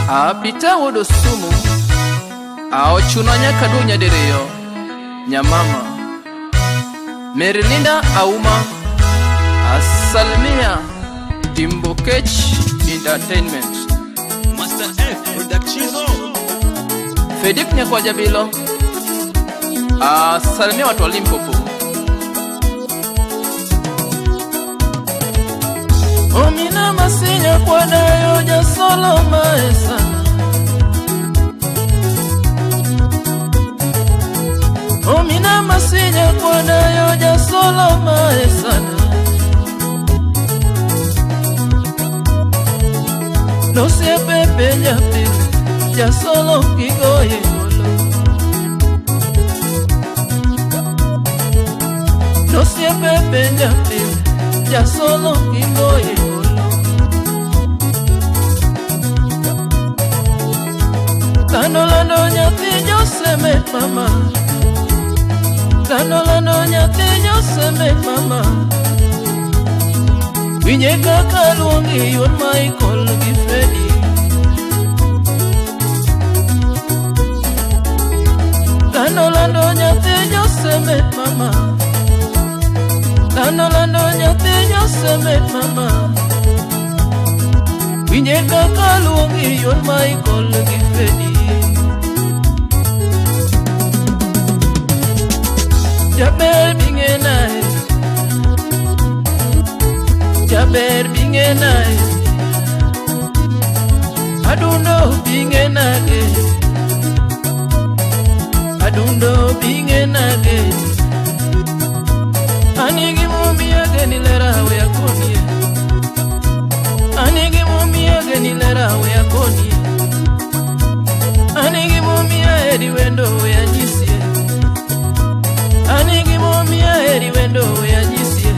Apita wuod Osumu. Aochuno nyaka duog nyadiriyo. Nyamama. Merilinda Auma. Asalimia Timbokech Entertainment. Master F Production. Fedik Nyakwa Jabilo. Asalimia watu wa Limpopo. Omina masinya kwadayo jasolo maesa. Omina masinya kwadayo jasolo maesa. Nosiepe penyapi jasolo kigoye golo. Nosiepe penyapi jasolo kigoye golo. Lando lando nyathi joseme mama. Lando lando nyathi joseme mama. Winje kaka luongi yor Michael gi Freddy. Lando lando nyathi joseme mama. Lando lando nyathi joseme mama. Winje kaka luongi yor Michael gi Freddy. Jaber bing'enae, jaber bing'enae, adundo bing'enage, adundo bing'enage. Anigi mumiage ni lera we akonie, anigi mumiage ni lera we akonie, anigi mumia eri wendo we anyisie, anigi mumia eri wendo we anyisie.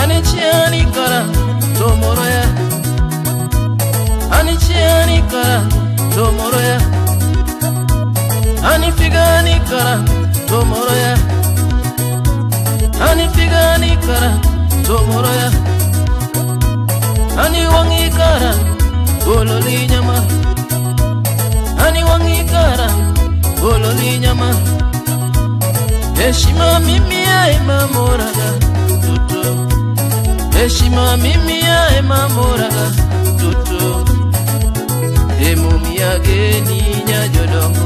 Anichiani kara tomoroya, anichiani kara tomoroya, anifigani kara tomoroya, anifigani kara tomoroya, aniwangi kara gololi nyama, aniwangi kara gololi nyama. Heshima mimi ya mamoraga tutu, heshima mimi ya mamoraga tutu. Emumi geni nyajodongo,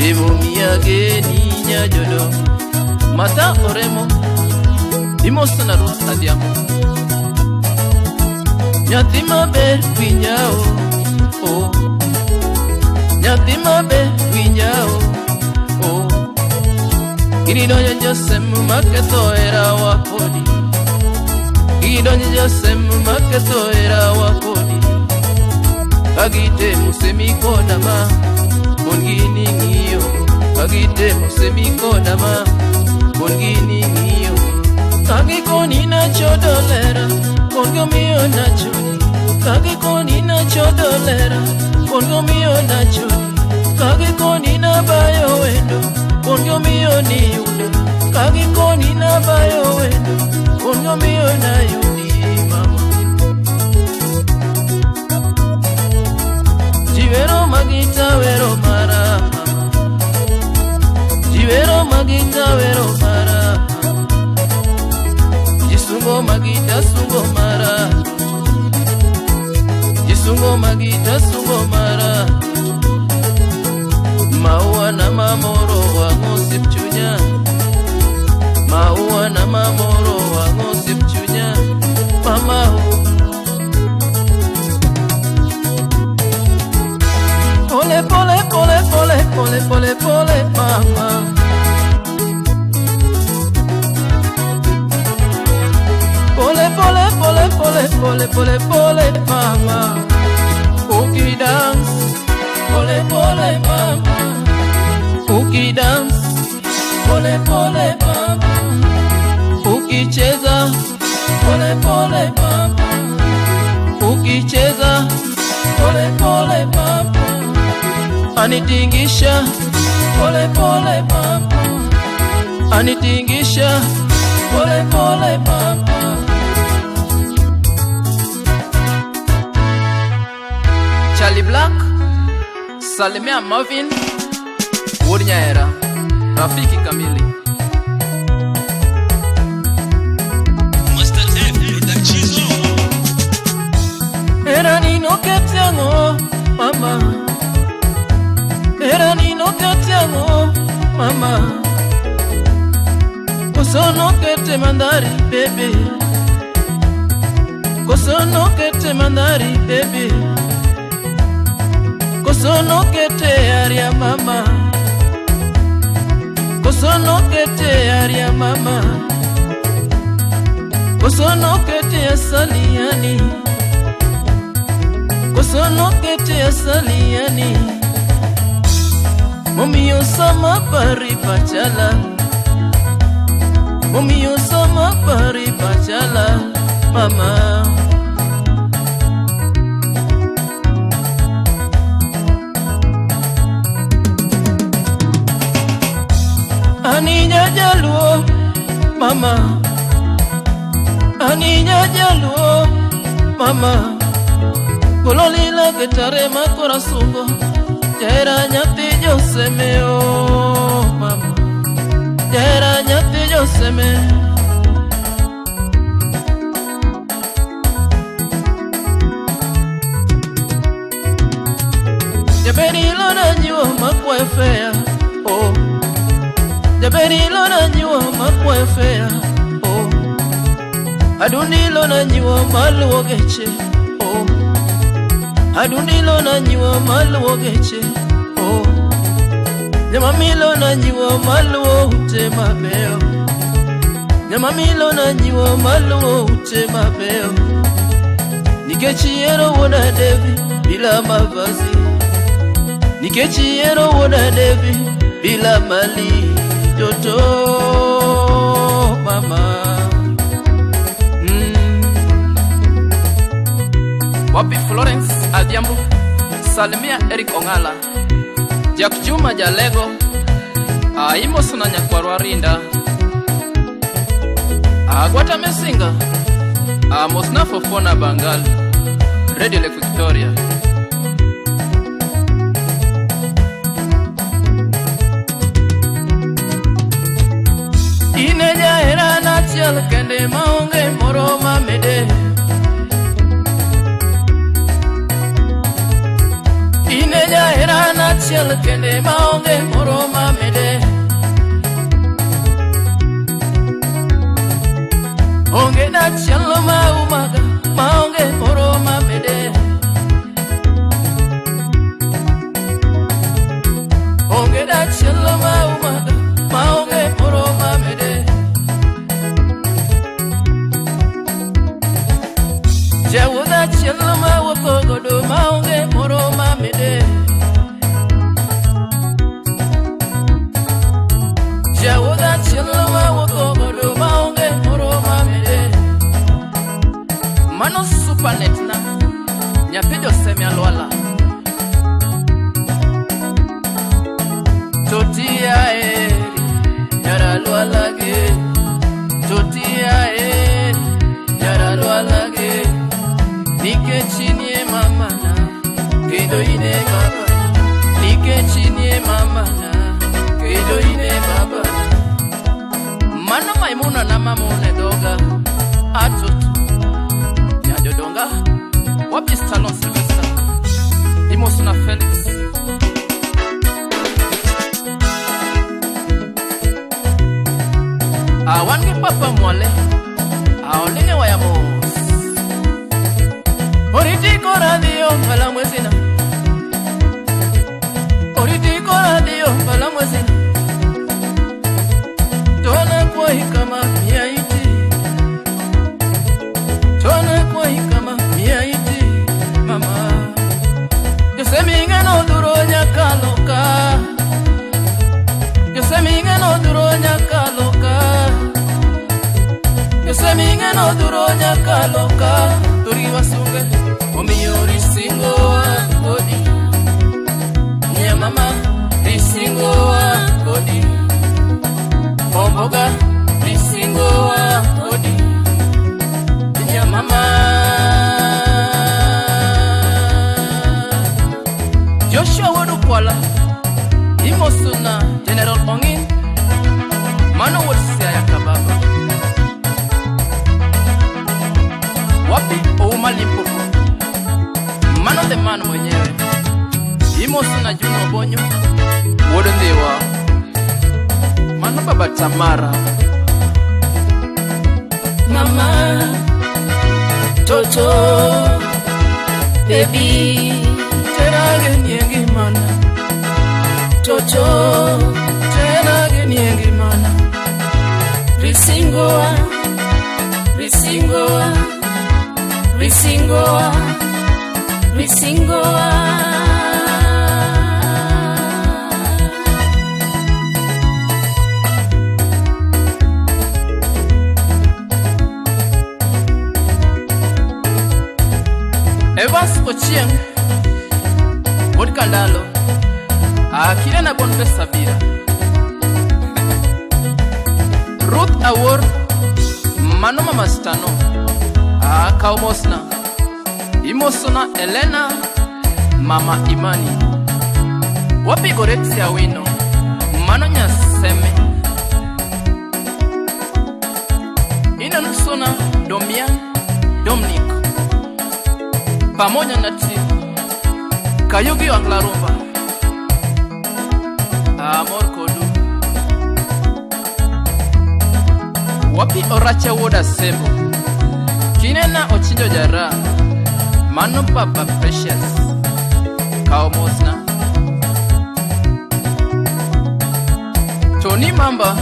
emumi geni nyajodongo. Mata oremo imosana Ruth Adhiambo. Nyathi maber winjao, oh. Nyathi maber winjao, oh. Gidonjo josemu maketho hera wa kodi, gidonjo josemu maketho hera wa kodi. Kagitemo semi koda ma, mon gini ng'iyo. Kagitemo semi koda ma, mon gini ng'iyo. Kagikoni nachodo lera, mon gomiyo nachodi. Kagikoni nachodo lera, mon gomiyo nachodi. Kagikoni nabayo wendo, mon gomiyo niyudo. Kagikoni nabayo wendo, mon gomiyo nayudi mama. Jiwero magita wero mara mama, jiwero magita wero mara mama, jisungo magita sungo mara, jisungo magita sungo mara. Maua na mamoro wang'o sip chunya, maua na mamoro wang'o sip chunya, mama o. Pole pole pole pole pole pole pole mama. Pole pole pole pole pole pole pole mama. Uki dance pole pole mama. Uki dance pole pole mama. Ukicheza pole pole mama. Ukicheza pole pole mama. Anitingisha pole pole mama. Anitingisha pole pole mama. Salimia Marvin wuod Nyaera, rafiki kamili. Master F Production. Herani noketi ang'o mama, herani noketi ang'o mama, koso nokete mandhari bebe, koso nokete mandhari bebe, koso nokete aria mama, koso nokete aria mama, koso nokete asaliani, koso nokete asaliani, momiyo sama pari pachala, momiyo sama pari pachala mama. Aninya jaluo mama, aninya jaluo mama, gololila ketare makora sungo, jahera nyathi joseme o mama, jahera nyathi joseme. Jaberi lona nyiwo makwayo fea, oh. Jaberi lona nyiwo makwayo fea, oh. Adundi lona nyiwo maluwo geche, oh. Adundi lona nyiwo maluwo geche, oh. Nyamamilo na nyiwo maluwo ute mabeyo, nyamamilo na nyiwo maluwo ute mabeyo. Nikech yiero wuoda Devi bila mavazi, nikech yiero wuoda Devi bila mali, toto mama. Wapi Florence Adhiambo, salimia Eric Ongala, Jack Juma Jalego, Aimoso na Nyakwarwa Rinda, Agwata Mesinga, Amosna Fofona Bangali, Radio Lake Victoria. Ine jahera achiel kende maonge moro mamede, ine jahera achiel kende maonge moro mamede. Onge dachiel maumaga maonge moro mamede, onge dachiel maumaga maonge moro mamede. Jawuoth achiel mawuotho godo maonge moro mamede, jawuoth achiel mawuotho godo maonge moro mamede. Mano supanet na nyathi joseme alwala, totia eri nyar alwala ge, totia eri nyar alwala ge, nikech inie mamana kendo ine babana, nikech inie mamana kendo ine babana. Mano Maimuna na mamune dhoga atutu nyajodonga. Wapi Stallone Sylvester, Imosuna Felix, awan gi Papa Mwale, aolinge waya mos. Oriti koradhiyo kalamwesina, oriti koradhiyo kalamwesina, tona kwayi kama miaiti, tona kwayi kama miaiti mama. Joseminge nodhuro nyakaloka, Joseminge nodhuro nyakaloka, Joseminge nodhuro nyakaloka, thurgi wasunge omiyo risingo kodi, nyamama risingo kodi, omboga risingo kodi, nyamama. Joshua wuod Imoso na Juno Bonyo, wuod Ndhiwa. Mano baba Tamara. Mama, Toto, baby, Tena genie ngimana. Toto, Tena genie ngimana. Risingoa, Risingoa, Risingoa, Risingoa. Evans Ochieng, wuod Kandalo. Akine na Boniface Sabira. Ruth Awor, mano mama Stano. Akaw mosna. Imosona Elena, mama Imani. Wapi Goretsi Awino, mano Nyaseme. Inanusona Domian Dominic pamoja na timu Kayugi wa Nglarumba. Amor kodu. Wapi Oracha wuod Asembo. Kinena Ochinjo Jara. Mano Papa Precious. Kaw mosna. Tony Mamba.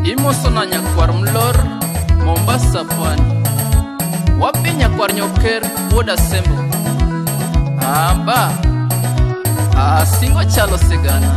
Imosona nyakwar Mlor Mombasa Pwani. Wapi nyakwar Nyoker wuod Asembo. Aba. Asingo chalo sigana.